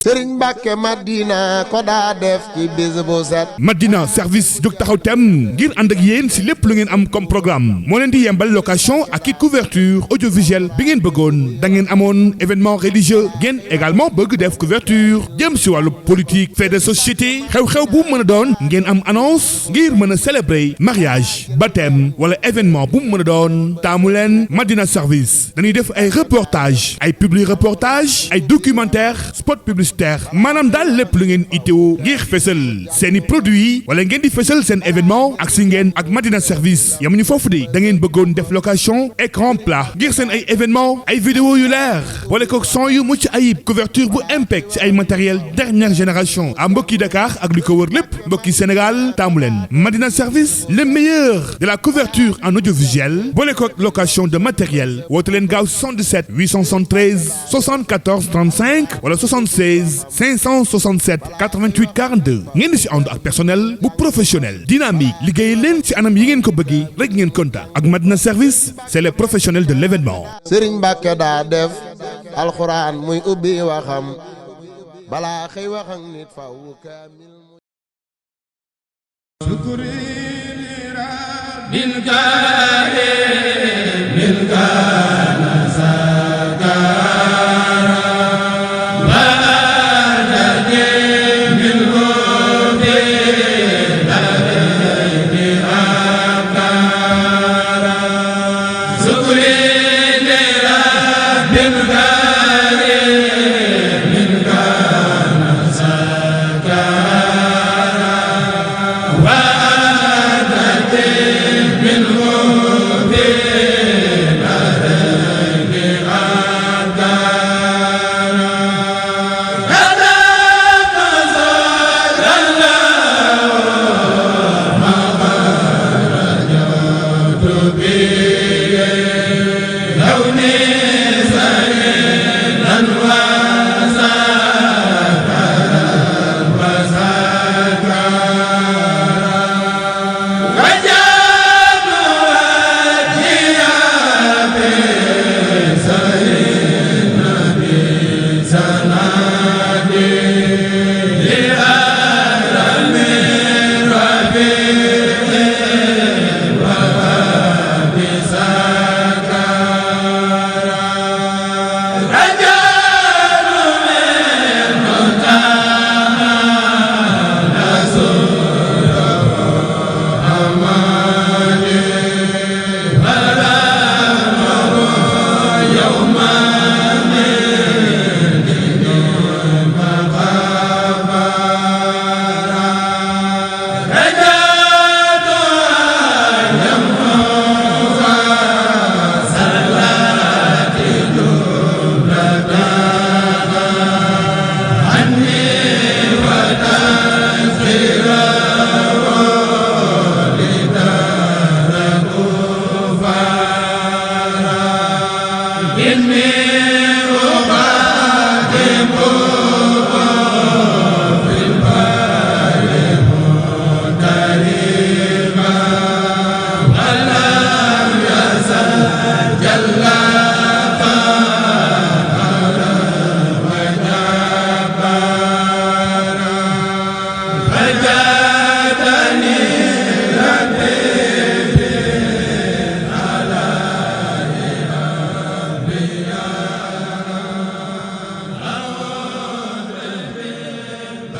Sëriñ Mbàkke Madina ko daa def ci bis bu set. Madina service jóg taxaw tem ngir ànd ak yéen si lépp lu ngeen am comme programme moo leen di yembal location ak i couverture audiovisuelle bi ngeen bëggoon da ngeen amoon événement religieux ngeen également bëgg def couverture jëm si wàllu politique fait de société xew-xew bu mën a doon ngeen am annonce ngir mën a célébrer mariage baptême wala événement bu mu mën a doon taamu leen Madina service dañuy def ay reportage ay publi reportage ay documentaire spot publicitaire maanaam daal lépp lu ngeen itteewu ngir fësal seeni produits wala ngeen di fësal seen événement ak si ngeen ak Madina service yamuñu foofu de da ngeen bëggoon def location écran plat ngir seen ay événement ay vidéo yu leer wala ko son yu mucc ayib couverture bu impec ci ay matériel dernière génération à mbokki Dakar ak li ko wër lépp mbokki Sénégal taamu leen Madina service le meilleur de la couverture en audiovisuel boole ko location de matériel woote leen gaaw 77 873 74 35 wala 76 567 88 42 ngeen di si ànd ak personnel bu professionnel dynamique liggéey leen ci anam yi ngeen ko bëggee rek ngeen kontaan ak Madina service c'est les professionnels de l'événement. Sëriñ Mbàkke daa def alxuraan muy ubbi waxam balaa xëy wax ak nit faw kaamil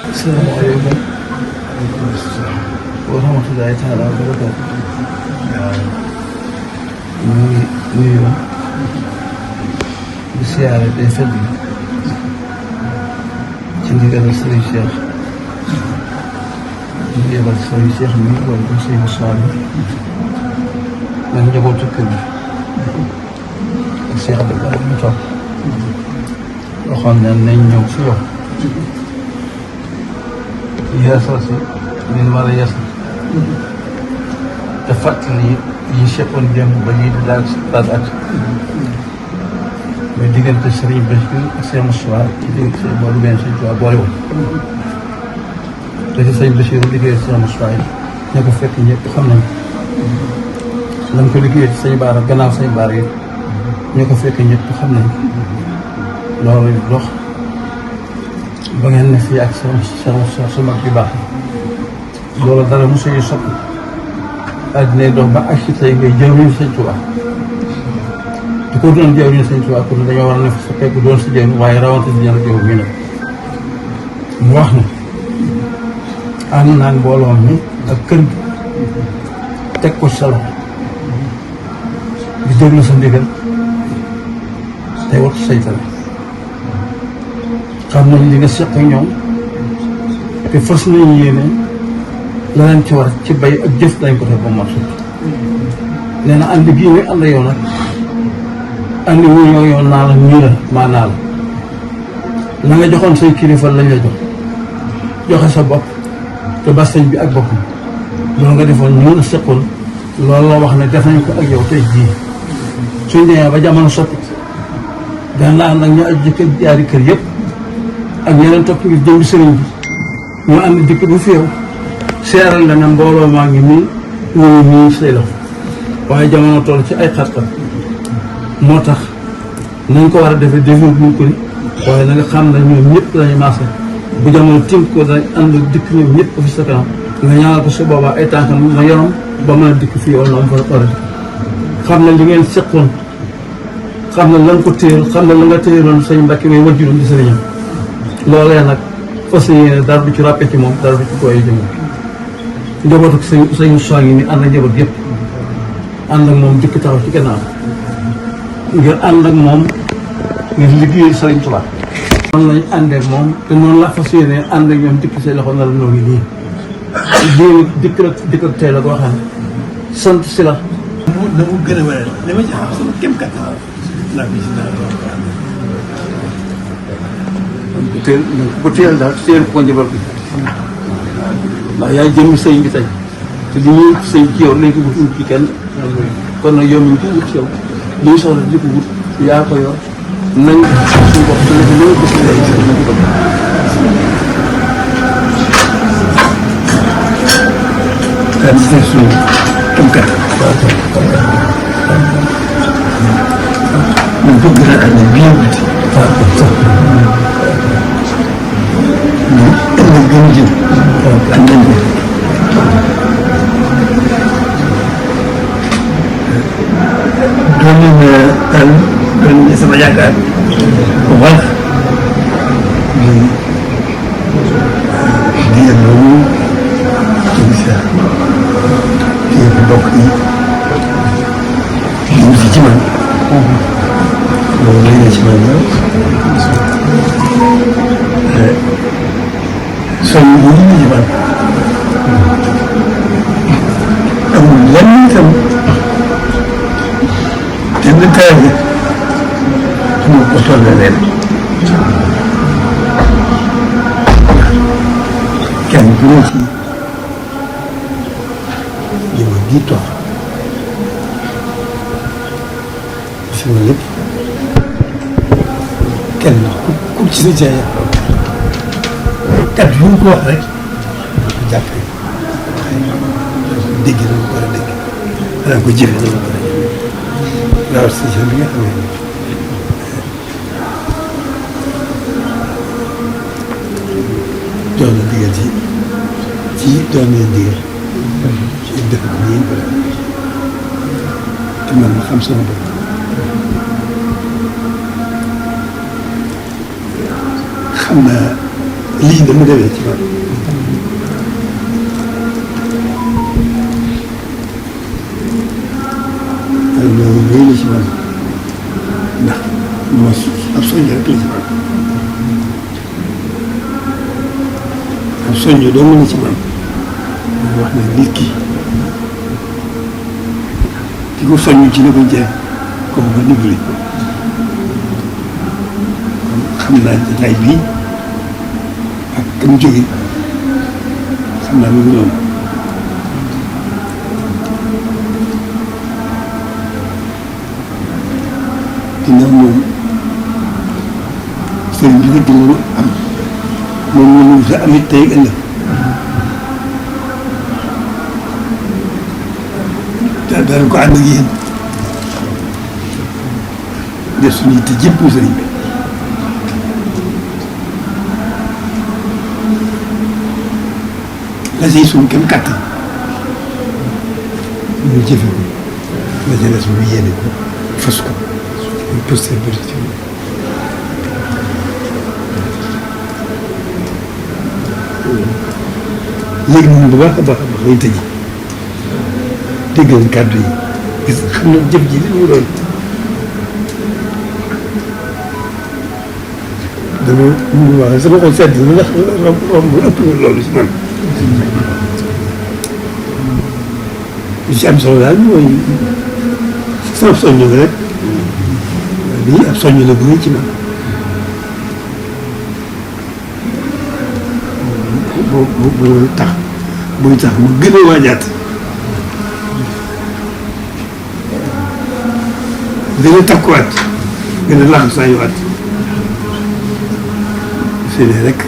Assalamualaikum warahmatullahi taala wabarakatuh. Nuyu di siyaare day fedd ci ndigal Sëriñ Cheikh di yebal Sëriñ Cheikh mi wala ko Sëriñ Moussa nag njabootu kër gi ak Cheikh Abdoulaye mu toog waxoon ne nañ ñëw fi yow yeesal si li ñu war a yeesal te fàttali yi seqoon démb ba lii di daal ak muy diggante Serigne Bassirou ak Cheikh Moussa ci diggante Serigne Modou Bène Serigne Touba boole woon te ci Serigne Bassirou liggéey Cheikh Moussa yi ña ko fekk ñëpp xam nañ lañ ko liggéey ci Sëñ Baara gannaaw Sëñ Baara yi ña ko fekk ñëpp xam nañ loolu dox ba ngeen ne fii ak sa mag bi baax loolu dara mosu ñu soppi àddina dox ba ak si tey ngay jëwriñu Sëñ Tuubaa te ko doon jëwriñu Sëñ Tuubaa kon dañoo war a ne sa fekk doon si jëwriñ waaye rawante si jëwriñ jëw mi nag mu wax ne ànd naa mbooloo mi ak kër gi teg ko sa loxo di déglu sa ndigal tey wattu saytane xam nañ li nga seq ak ñoom te fas nañu yéene la leen ci war ci bay ak jëf dañ ko def ba mat sut nee na ànd gii muy ànd yow nag ànd wu ñoo yow naa la nii la maa naa la nga joxoon say kilifa lañ la jox joxe sa bopp te ba sëñ bi ak boppam loolu nga defoon ñu la seqoon loolu la wax ne def nañu ko ak yow tey jii suñ demee ba jamono soppi danaa nag ñu aj jëkkër jaari kër yëpp ak ñeneen topp ngir jëm sëriñ bi ñu ànd dikk bu fi yow seeral la ne mbooloo maa ngi nii ñu ngi nii say la waaye jamono toll ci ay xat-xat moo tax nañ ko war a defee defee buñ ko ni waaye na nga xam ne ñoom ñëpp dañu maase bu jamono tim ko dañ ànd dikk ñoom ñëpp fi sa kanam nga ñaanal ko su boobaa ay tànkam ma yorom ba mën a dikk fii yow noonu fa war a xam ne li ngeen seqoon xam ne lan ko téyel xam ne la nga téyeloon sañ Mbàkke may wajjuloon di sëriñam loolee nag fas yéene dara du ci ràppe ci moom dara du ci koy jëm njabootu sañu soog yi ni ànd ak njaboot yëpp ànd ak moom jëkk taxaw ci gannaaw ngir ànd ak moom ngir liggéey Sëriñ Tuubaa noonu lañu àndee moom te noonu la fas yéene ànd ak ñoom dikk say loxo na la noo ngi nii lii dikk ak tey la koo xam ne sant si la na mu gën a wér li ma ci xam sama kéem kattan naa ko si dara teel bu teel daal teel ko njaboot bi ndax yaay jëmmi sëñ bi tey te li ñuy sëñ ci yow lañ ko wut ci kenn kon nag yow mi ngi ko wut ci yow li ñu soxla di ko wut yaa ko yor nañ suñu bopp te léegi loolu gis nga gis nañ ko daal di def suñu kéem kattan ñun bëgg naa ànd ak bii yëpp ëllëg gën a jëm ànd nañ ko doon nañ doon nañ sama yaakaar bu baax di yëg loolu gis di yëg mbokk yi di wut ci man loolu lay na ci man la soññ yi ñu ci man amul lenn itam te na taal bi su ma ko tolloo leen kenn ku ne ci li ma di toog sama lépp kenn ku ci sa jaay kat yu ko wax rek jàppee dégg na ko war a dégg danaa ko jëfe na ko war a jëfe waaw station bi nga xam ne doon na digal ci doon na digal ci def ko nii te man ma xam sama bopp xam naa lii dama demee ci man loolu wéy na ci man ndax moo ab soññ rek la ci man ab soññ doo mën a ci man moo wax ne nit ki ko soññ ci la ko jeex kooku ba dimbali kon xam naa jotaay bii ak kam jóge xam naa mu ngi noonu ginnaaw moom sëriñ bi nga jëloon am moom la ñu sa amit tey ëllëg daan ko ànd ak yéen def suñu yitte jëpp sëriñ bi la siy suñ kem kàttan ñu jëfe ko la ca des mu yéene ko fas ko ñu posté bëri ci léegi ñun bu baax a baax a baax lañ tëji dégg nañ kàddu yi gis xam nañ jëf ji li mu doon dama mënu wax sama xol sedd na ndax romb ëpp na loolu si man li ci am solo daal mooy sama soññu la rek lii ab soññu la bu rëy ci man boo tax buy tax mu gën a waajaat gën a takkuwaat gën a laxam saa yuwaat fii ne rek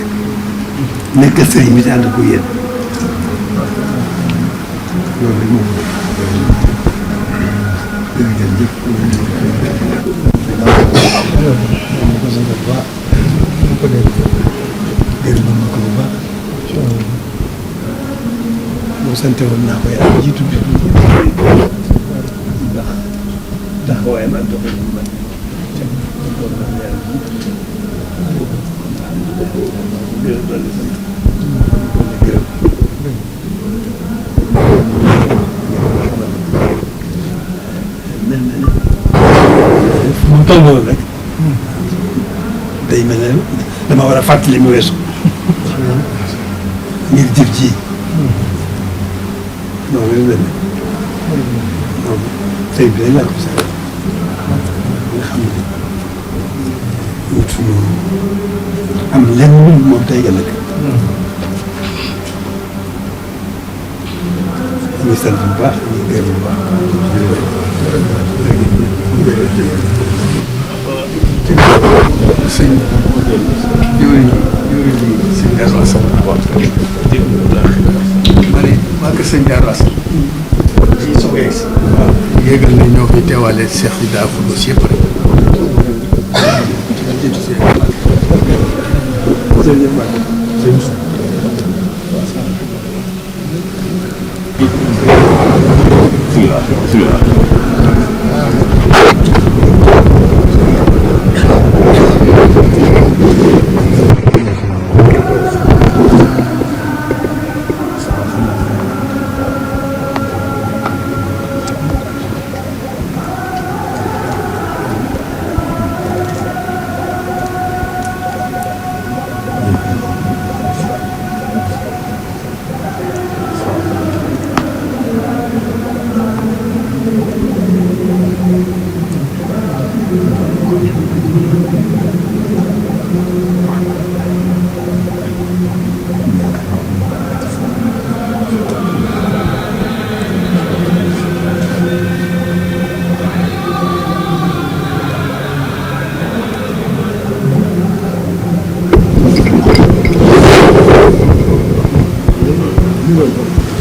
nekk sëriñ bi ci ànd ko yéen loolu rek moom jërëjëf gërëm na ko bu baax moo sante woon naa ko yàlla jiitu bi ndax waaye man doxal man gërëm dolli sant gërëm mel na fu mu toll woon rek day mel ne dama war a fàttali mu weesu ngir jëf ji non loolu la non tey bi dañ laa ko sax nga xam ne wut suñu am lenn moom tey ëllëg ñu ngi sant bu baax ñu ngi gërëm bu baax sëñ yooyu sëñ Darou Assane ma ne maa kër sëñ Darou Assane fii su ko yegg si waaw yéegal ne ñoo fi teewaale Cheikh yi daa fudus yëpp rek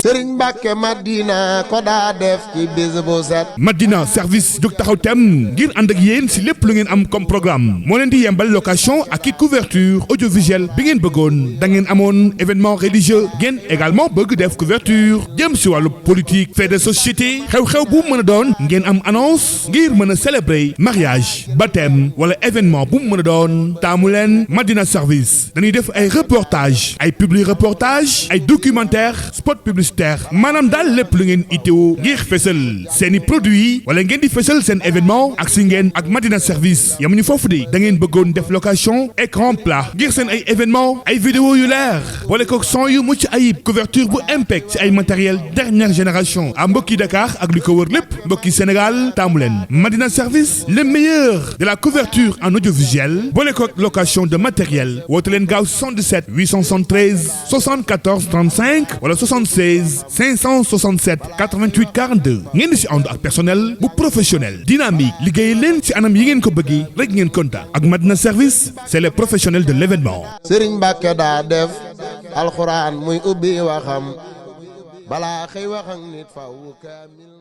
Sëriñ Mbàkke Madina ko daa def ci bis bu set. Madina service jóg taxaw tem ngir ànd ak yéen si lépp lu ngeen am comme programme moo leen di yembal location ak i couverture audiovisuelle bi ngeen bëggoon da ngeen amoon événement religieux ngeen également bëgg def couverture jëm si wàllu politique fait de société xew-xew bu mën a doon ngeen am annonce ngir mën a célébrer mariage baptême wala événement bu mën a doon taamu leen Madina service dañuy def ay reportage ay publi reportage ay documentaire spot publicitaire maanaam daal lépp lu ngeen itteewu ngir fësal seeni produit wala ngeen di fësal seen événement ak si ngeen ak Madina service yamuñu foofu de da ngeen bëggoon def location écran plat ngir seen ay événement ay vidéo yu leer boole ko son yu mucc ayib couverture bu impact ci ay matériel dernière génération à mbokki Dakar ak li ko wër lépp mbokki Sénégal taamu leen Madina service le meilleur de la couverture en audiovisuel boole ko location de matériel woote leen gaaw 77 873 74 35 wala 76 567 88 42 ngeen di si ànd ak personnel bu professionnel dynamique liggéey leen ci anam yi ngeen ko bëggee rek ngeen kontaan ak Madina service c'est les professionnels de l'événement. Sëriñ Mbàkke daa def alxuraan muy ubbi waxam balaa xëy wax ak nit faw kaamil